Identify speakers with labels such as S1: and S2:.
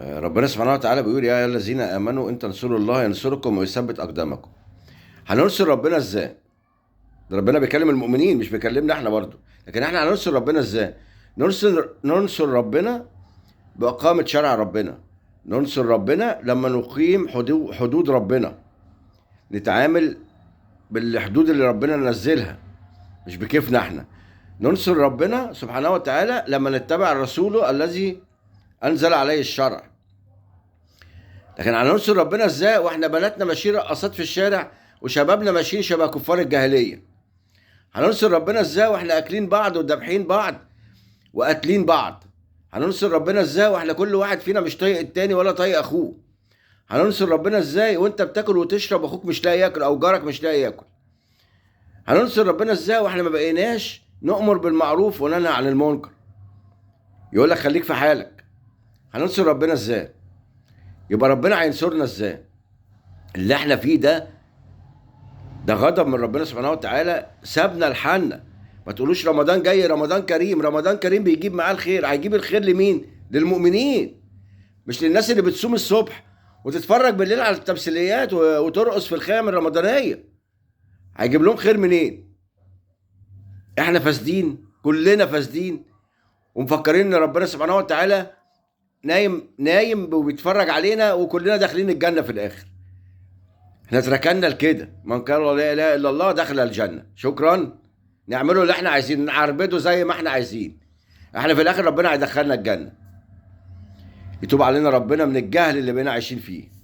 S1: ربنا سبحانه وتعالى بيقول يا الذين امنوا ان تنصروا الله ينصركم ويثبت اقدامكم. هننصر ربنا ازاي؟ ده ربنا بيكلم المؤمنين مش بيكلمنا احنا برضو، لكن احنا هننصر ربنا ازاي؟ ننصر ربنا بإقامة شرع ربنا، ننصر ربنا لما نقيم حدود ربنا، نتعامل بالحدود اللي ربنا نزلها مش بكيفنا احنا. ننصر ربنا سبحانه وتعالى لما نتبع رسوله الذي أنزل عليه الشرع. لكن هننصر ربنا ازاي واحنا بناتنا ماشيين رقصات في الشارع وشبابنا ماشيين شبه كفار الجاهلية؟ هننصر ربنا ازاي واحنا اكلين بعض وذابحين بعض وقاتلين بعض؟ هننصر ربنا ازاي واحنا كل واحد فينا مش طايق التاني ولا طايق اخوه؟ هننصر ربنا ازاي وانت بتاكل وتشرب واخوك مش لاقي ياكل او جارك مش لاقي ياكل؟ هننصر ربنا ازاي واحنا ما بقيناش نؤمر بالمعروف وننهى عن المنكر؟ يقول لك خليك في حالك. هننصر ربنا ازاي؟ يبقى ربنا هينصرنا ازاي؟ اللي احنا فيه ده غضب من ربنا سبحانه وتعالى، سابنا لحالنا. ما تقولوش رمضان جاي رمضان كريم، رمضان كريم بيجيب معاه الخير. هيجيب الخير لمين؟ للمؤمنين، مش للناس اللي بتصوم الصبح وتتفرج بالليل على التمثيليات وترقص في الخيام الرمضانية. هيجيب لهم خير منين؟ احنا فاسدين، كلنا فاسدين، ومفكرين ان ربنا سبحانه وتعالى نايم وبيتفرج علينا وكلنا داخلين الجنة في الآخر. احنا اتركنا لكده، من قال لا اله الا الله دخل الجنة، شكرا، نعمله اللي احنا عايزينه، نعربده زي ما احنا عايزين، احنا في الاخر ربنا هيدخلنا الجنة. يتوب علينا ربنا من الجهل اللي بقينا عايشين فيه.